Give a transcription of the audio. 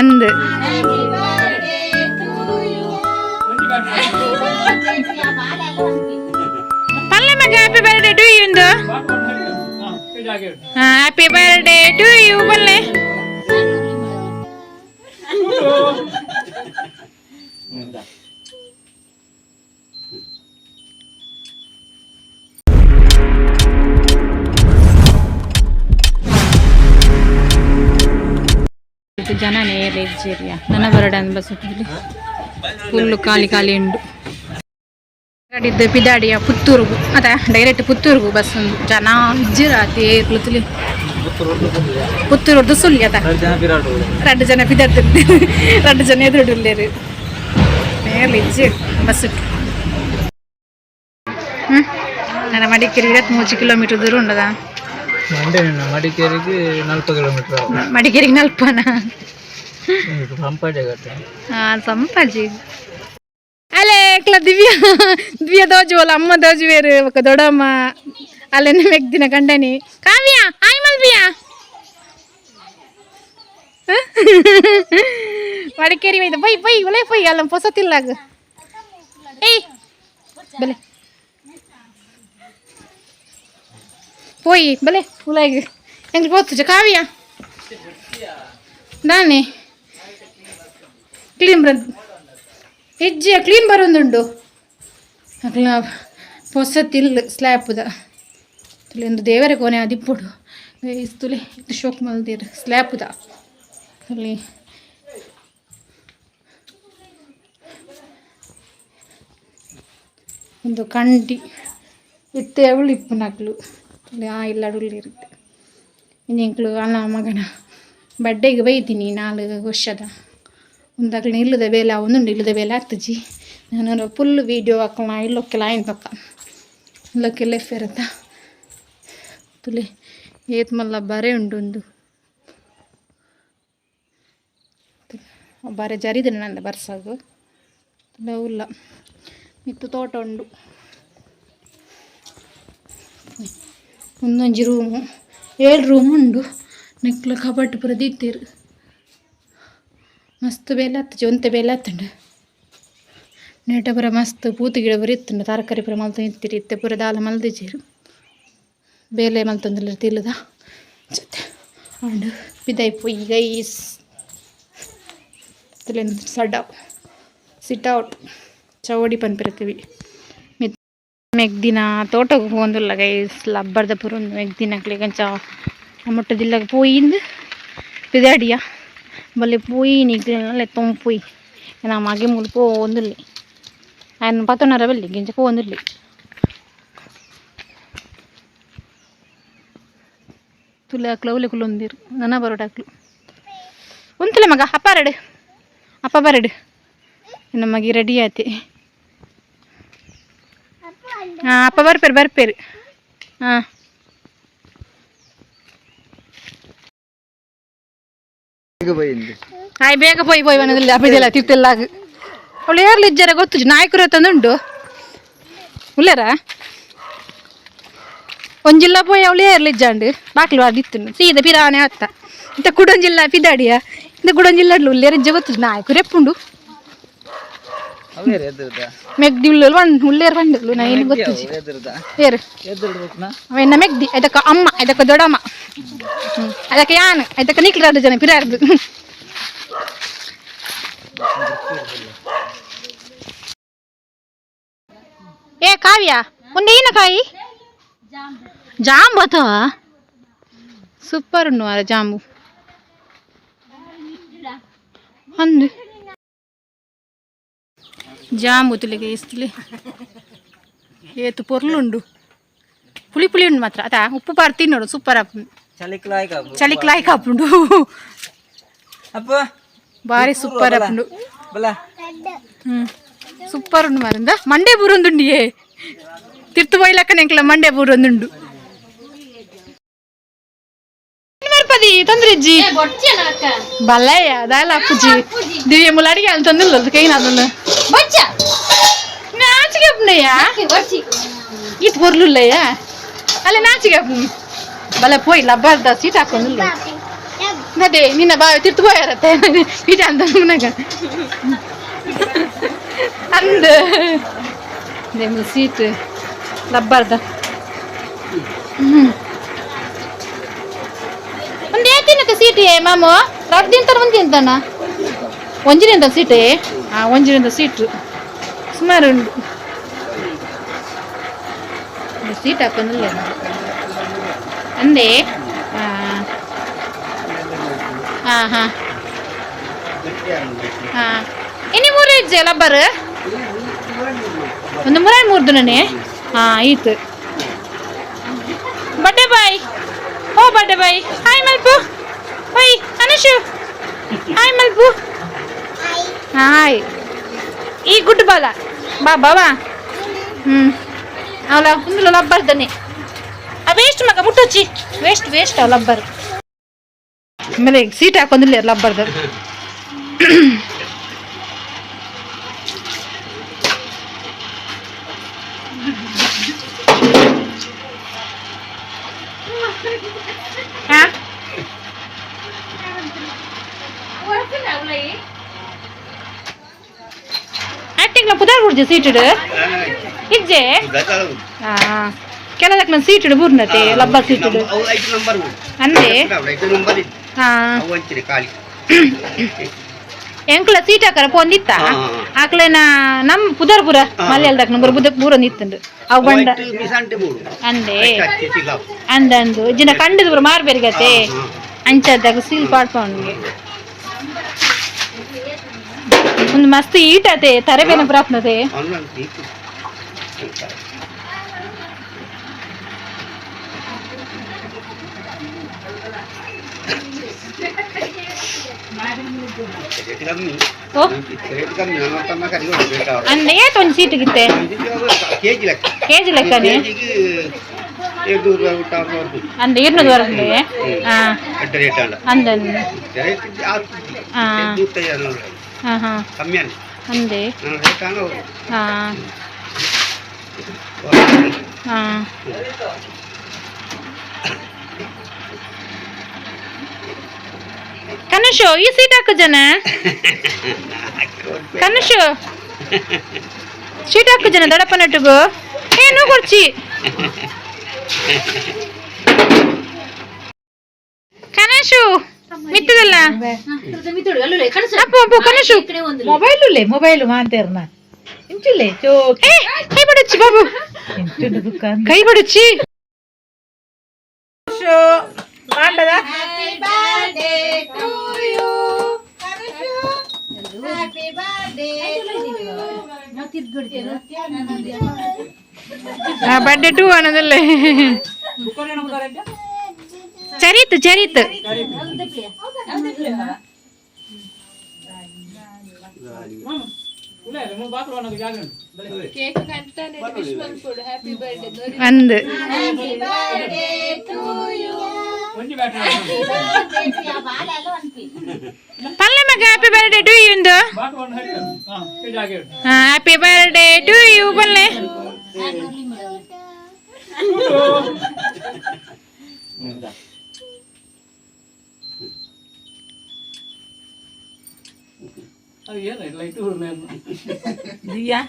ಅಂದ್ ಪಲ್ಲೆ ಮಗ happy birthday to you ಇಂದು. Happy birthday to you ಪಲ್ಲೆ. ಜನ ನೇರ ಇಜ್ಜೇರಿಯ ನನ್ನ ಬರಡ ಬಸ್ ಫುಲ್ಲು ಖಾಲಿ ಖಾಲಿ ಉಂಡು. ಗಾಡಿದ್ದು ಪಿದಾಡಿಯ ಪುತ್ತೂರುಗು ಅದ ಡೈರೆಕ್ಟ್ ಪುತ್ತೂರುಗು ಬಸ್ ಉಂಡು. ಜನ ಇಜ್ಜಿರ ತೇರ್ಲು ತುಲಿ ಪುತ್ತೂರು ಸುಳ್ಳಿ ಅದ. ರಡ್ಡು ಜನ ಪಿದಾಡ್ತು, ರಡ್ಡು ಜನ ಎದುರುಡುಲ್ಲೇರು. ನೇರ್ಲು ಇಜ್ಜಿ ಬಸ್. ನನ್ನ ಮಡಿಕೇರಿ 23 ಕಿಲೋಮೀಟರ್ ದೂರ ಉಂಡದ. ಮಡಿಕೇರಿಗೆ 40 ಕಿಲೋಮೀಟರ್. ಮಡಿಕೇರಿಗೆ ನಲ್ಪನ? ಸಂಪಾಜೆ. ಹಾ, ಸಂಪಾಜಿ. ಅಲ್ಲೇ ಎಕ್ಲ ದಿವ್ಯ ದಿವ್ಯ ದೋಜುವಲ್ಲ, ಅಮ್ಮ ದೋಜುವೇರು, ಬೊಕ್ಕ ದೊಡ್ಡಮ್ಮ ಅಲ್ಲೇನೆ ಮೆಗ್ದಿನ ಗಂಡನಿ. ಕಾವ್ಯ ಆಯ್ ಮಲ್ಬಿಯಾ. ಮಡಿಕೇರಿ ಒಯ್ದ ಪೊಯ್ ಪೊಯ್ ಒಲೆ ಪೊಯ್ ಅಲ್ಲ ಪೊಸತಿಲ್ಲಾಗ. ಏಯ್ ಬಲೆ ಪೋಯಿ ಬಲೆ ಉಲಾಗ ಎಂಗ್ಲು ಪೋತುಜ. ಕಾವ್ಯ ದಾನೆ ಕ್ಲೀನ್ ಬರ ಹೆಜ್ಜೆ ಕ್ಲೀನ್ ಬರೋದುಂಡು. ಅಕ್ಲ ಪೊಸ ತಿಲ್ಲು ಸ್ಲ್ಯಾಪುದ ತುಲೆ ಒಂದು ದೇವರ ಕೋಣೆ ಅದಿಪ್ಪುಡು ತುಲೆ ಇದು ಶೋಕ್ ಮಲ್ದಿರು ಸ್ಲ್ಯಾಪುದ ಅಲ್ಲಿ. ಒಂದು ಕಂಡಿ ಇತ್ತೆ ಅವಳು ಇಪ್ಪುನಕ್ಲು ತುಲೆ ಆ ಇಲ್ಲಡುಳ್ಳಿರುತ್ತೆ. ಇನ್ನು ಎಂಕ್ಲು ಅಲ್ಲ ಮಗನ ಬಡ್ಡೆಗೆ ಬೈತೀನಿ 4 ವರ್ಷದ ಒಂದಾಕ್ಲಿನ ಇಲ್ಲದ ಬೇಲೆ ಒಂದುಂಡು ಇಲ್ಲದ ಬೇಲೆ ಆಗ್ತಜಿ. ನಾನು ಫುಲ್ ವೀಡಿಯೋ ಹಾಕೋಣ ಇಲ್ಲೊಕ್ಕೆಲ್ಲ ಆಯ್ನ ಪಕ್ಕ ಇಲ್ಲೊಕ್ಕೆಲ್ಲ ಫೇರತ್ತ ತುಲೆ ಏತ್ ಮಲ್ಲ ಬರೆ ಉಂಡು. ಒಂದು ಬರೆ ಜರಿದ ನಂದ ಬರ್ಸಾಗು ತುಲೆ ಉಲ್ಲ ಮಿತ್ತು ತೋಟ ಉಂಡು. ಒಂದೊಂಜಿ ರೂಮು 7 ರೂಮ್ ಉಂಡು. ನೆಕ್ಲ ಕಬಟ್ ಪೂರ ದೀತೆರ್. ಮಸ್ತ್ ಬೇಲೆ ಆತುಜಿ, ಒಂತೆ ಬೇಲೆ ಆತುಂಡು. ನೇಟ ಪೂರ ಮಸ್ತ್ ಪೂತು ಗಿಡ ಪೂರ ಇತ್ತುಂಡು. ತರಕಾರಿ ಪೂರ ಮಲ್ತೊಂದು ಇತ್ತೀರಿ. ಇತ್ತೆ ಪೂರ ದಾಲ ಮಲ್ದಿಜೆರ್, ಬೇಲೆ ಮಲ್ತೊಂದುಲ್ಲೆರ್ ತಿಲ್ಲುದ ಜೊತೆ. ಆಂಡ್ ಪಿದಾಯಿ ಪೋಯಿ ಗೈಸ್. ಸಡ ಸಿಟ್ ಔಟ್ ಚೌಡಿ ಪನ್ಪಿರ್ತೀವಿ. ಮೆಗ್ದಿನ ತೋಟಗ್ ಪೋವೊಂದುಲ್ಲ ಗೈಸ್. ಲಬ್ಬರ್ದ ಪೂರ ಉಂಡು. ಮೆಗ್ದಿನಕ್ಲೆಗ್ ಅಂಚ ಮುಟ್ಟದಿಲ್ಲಗ ಪೋಯಿಂದ್ ಪಿದಾಡಿಯ. ಬಲ್ಲೆ ಪೋಯಿ ನಿಗ್ಲೆನ ಲೆತ್ತೊಂದು ಪೋಯಿ. ಎನ್ನ ಮಗೆ ಮೂಲು ಪೋವೊಂದುಲ್ಲೆ. ಆಯನ್ ಪತ್ತೊನರ ಬಲ್ಲಿ గింಜ ಪೋವೊಂದುಲ್ಲೆ. ತುಲೆ ಅಕ್ಲು ಅವ್ಲೆ ಕುಲ್ಲೊಂದೆರ್. ನನ ಬರೋಡಕ್ಲು ಉಂತುಲೆ ಮಗ. ಅಪ್ಪ ರೆಡ್, ಅಪ್ಪ ಬರಡು. ಎನ್ನ ಮಗೆ ರೆಡಿ ಆತೆ. ಹಾಂ, ಅಪ್ಪ ಬರ್ಪೇರು ಬರ್ಪೇರು. ಹಾಂ. ಆಯ್ ಬೇಗ ಪೋಯಿ ಪೋಯಿ ಬಂದಿಲ್ಲ ಅಪ್ಪಿದೆಲ್ಲ ತಿರ್ತೆಲ್ಲ. ಅವಳು ಏರ್ಲಿ ಇಜ್ಜಾರ ಗೊತ್ತುಜಿ. ನಾಯಕರು ತಂದುಂಡು ಉಲ್ಲೇರ ಒಂಜಿಲ್ಲ ಪೋಯಿ. ಅವಳು ಏರ್ಲಿ ಇಜ್ಜಾಂಡು ಬಾಕ್ಲು ಅದಿತ್ತು ಸೀದಾ ಪಿರಾನೆ ಅತ್ತ ಇಂತ ಕುಡೊಂಜಿಲ್ಲ ಪಿದಾಡಿಯ ಇಂತ ಕುಡೊಂಜಿಲ್ಲ ಉಲ್ಲೇರ ಇಜ್ಜ ಗೊತ್ತುಜಿ. ನಾಯಕರು ಎಪ್ಪುಂಡು ಮೆಗ್ದಿ ಉಳ್ಳಲು ಒಂದ್ ಉಲ್ಲೇರ್ ಬಂಡಲು ನಾ ಏನು ಗೊತ್ತುಜಿ. ಏರು ಅವೆನ್ನ ಮೆಗ್ದಿ ಅದಕ್ಕೆ ಅಮ್ಮ ಅದಕ್ಕೆ ದೊಡ್ಡಮ್ಮ ಅದಕ್ಕೆ ಯಾನು ಅದಕ್ಕೆ ನಿಕ್ಲಾರ್ದು ಜನ ಪಿರಾರ್ದು. ಏ ಕಾವ್ಯ, ಒಂದೇನ ಕಾಯಿ ಜಾಂಬು ಅಥವಾ ಸೂಪರ್ ಉಂಡು ಮಾರ್ರೆ ಜಾಂಬು ಅಂದು ಜಾಂಬು ತುಲಿಗೆ ಇಸ್ತುಲಿ ಏತು ಪೊರ್ಲುಂಡು. ಪುಳಿ ಪುಳಿ ಉಂಡು ಮಾತ್ರ ಅತಾ. ಉಪ್ಪು ಪಾರ್ ತಿನ್ನೋಡು ಸೂಪರ್ ಆಪುಂಡು. ಚಳಿಕ್ ಲಾಯ್ಕ್ ಆಪುಂಡು. ಬಾರಿ ಸೂಪರ್ ಆಪುಂಡು. ಸೂಪರ್ ಉಂಡು ಮಾರಿಂದ. ಮಂಡೆ ಬೂರೊಂದುಂಡಿಯೇ ತಿರ್ತು ಬೈಲಕ್ಕ ನೆಂಕ್ಲ ಮಂಡೆ ಬೂರೊಂದುಂಡು ಮರ್ಪದಿ ತೊಂದ್ರೆ ಇಜ್ಜಿ ಬಲ್ಲಯ್ಯ ದಾಲ ಅಪ್ಪುಜಿ ದಿವ್ಯ ಮುಲ ಅಡಿಗೆ ಅಲ್ಲಿ ತಂದಿಲ್ಲ ಕೈನ ಅದನ್ನ ನಾಚಿಗೆ ಅಪ್ಪನಯ್ಯ ಈತ್ ಬರ್ಲುಲ್ಲಯ್ಯ ಅಲ್ಲ ನಾಚಿಗೆ ಅಪ್ಪನ ಬಲೆ ಪೋಯಿ ಲಬ್ಬರ್ದ ಸೀಟ್ ಹಾಕೊಂಡಿಲ್ಲ. ಅದೇ ನಿನ್ನ ಬಾವಿ ತಿರ್ತು ಪೋಯಾರತ್ತೆ ನಿಜ ಅಂತ ಮುನಗ ಅಂದ್ ನಿಮ್ಮ ಸೀಟ್ ಲಬ್ಬರ್ದ. ಒಂದು ಏತಿನಕ್ಕ ಸೀಟ್ ಮಾಮು? ರಡ್ಡು ತಿಂತಾರ, ಒಂದು ತಿಂತಾನ? ಒಂಜಿನಿಂದ ಸೀಟೇ? ಹಾಂ, ಒಂಜಿನಿಂದ ಸೀಟು ಸುಮಾರು ಉಂಟು. ಸೀಟ್ ಹಾಕೊಂಡಿಲ್ಲ ಅಂದೆ. ಹಾಂ ಹಾಂ ಹಾಂ ಹಾಂ. ಇನ್ನು ಮೂರು ಇಜ್ಜೆ ಲಬ್ಬರ್ ಒಂದು ಮೂರ ಮೂರು ದಿನನೇ. ಹಾಂ, ಆಯ್ತು. ಬಡ್ಡೆ ಬಾಯ್, ಓ ಬಡ್ಡೆ ಬಾಯ್, ಹಾಯ್ ಮಲ್ಪು. ಓಯ್ ಅನುಷು, ಹಾಯ್ ಮಲ್ಪು. ಹಾಯ್. ಈ ಗುಡ್ ಬಾಲ ಬಾ ಬಾ. ಹ್ಞೂ, ಅವಳ ಒಂದು ಲಬ್ಬರ್ದನೆ. ಆ ವೇಸ್ಟ್ ಮಗ ಮುಟ್ಟೊಚ್ಚಿ, ವೇಸ್ಟ್ ವೇಸ್ಟ್ ಅವ ಲಬ್ಬರ್. ಆಮೇಲೆ ಸೀಟ್ ಹಾಕೊಂಡಿಲ್ಲ ಲಬ್ಬರ್ದ. ಹಾ, ಆಕ್ಟಿಂಗ್ಲ ಪುದಾರ್ ಬುಡ್ಜಿ ಸೀಟುಡು ಇಜ್ಜೆ. ಕೆಲದಕ್ಕೆ ಸೀಟುಡು ಬೂರ್ನತೆ ಲಬ್ಬ ಸೀಟುಡು ಅಂದೆ. ಹಾ, ಎಂಕ್ಲ ಸೀಟ್ ಹಾಕರ ಪೊಂದಿತ್ತ ಆಕ್ಲೆನ ನಮ್ಮ ಪುದರ್ ಪುರ ಮಲಯಾಳದಾಗ ನಂಬರ್ ಬುದ ಬೂರೊಂದಿತ್ತುಂಡು ಅವು ಬಂಡ ಅಂದೆ. ಅಂದ ಅಂದು ಜಿನ ಕಂಡದ ಪುರ ಮಾರ್ಬೇರಿಗತೆ ಅಂಚದಾಗ ಸೀಲ್ ಪಾಡ್ಪವನಿಗೆ ಒಂದು ಮಸ್ತ್ ಈಟತೆ ತರಬೇನ ಪ್ರಾಪ್ನತೆ. ಓ, ಅಂದ ಏತ್ ಒಂದು ಸೀಟ್ ಗಿತ್ತೆ? ಕೆಜಿ ಲೆಕ್ಕನೆ ಅಂದ 200 ವರೆಗೆ. ಹಾ, ಅಂದ. ಹಾ ಹಾ ಹಾ, ಅಂದೆ. ಹಾ ಹಾ. ಕನುಷು, ಈ ಸೀಟ್ ಹಾಕು ಜನ. ಕನುಷು, ಸೀಟ್ ಹಾಕು ಜನ ದೊಡ್ಡಪ್ಪನಟ್ಟಿಗು. ಏನು ಕೊಡ್ಚಿ ಕನಶು ಮಿತ್ತದಲ್ಲ. ಅಪ್ಪು ಅಪ್ಪು, ಕನಶು. ಮೊಬೈಲ್ ಉಲ್ಲೆ, ಮೊಬೈಲ್ ಮಾತೇರ್ನ ಇಂಚುಲ್ಲೆ ಚೋ. ಏ, ಕೈ ಬಡಚ್ಚಿ ಬಾಬು. ಇಂಚುಂಡು ದುಃಖ. ಕೈ ಬಡಚ್ಚಿ. ಮಾಂಡದ. ಬರ್ಡೇ ಟೂ ಅನ್ನೋದಲ್ಲೇ. ಚರಿತ್ ಚರಿತ್. ಅಂದ್ ಪಲ್ಲೆ ಮಗ, ಹ್ಯಾಪಿ ಬರ್ಡೇ ಟು you ಇಂದು. ಹ್ಯಾಪಿ ಬರ್ಡೇ ಟು you ಪಲ್ಲೆ. ದಿಯಾ.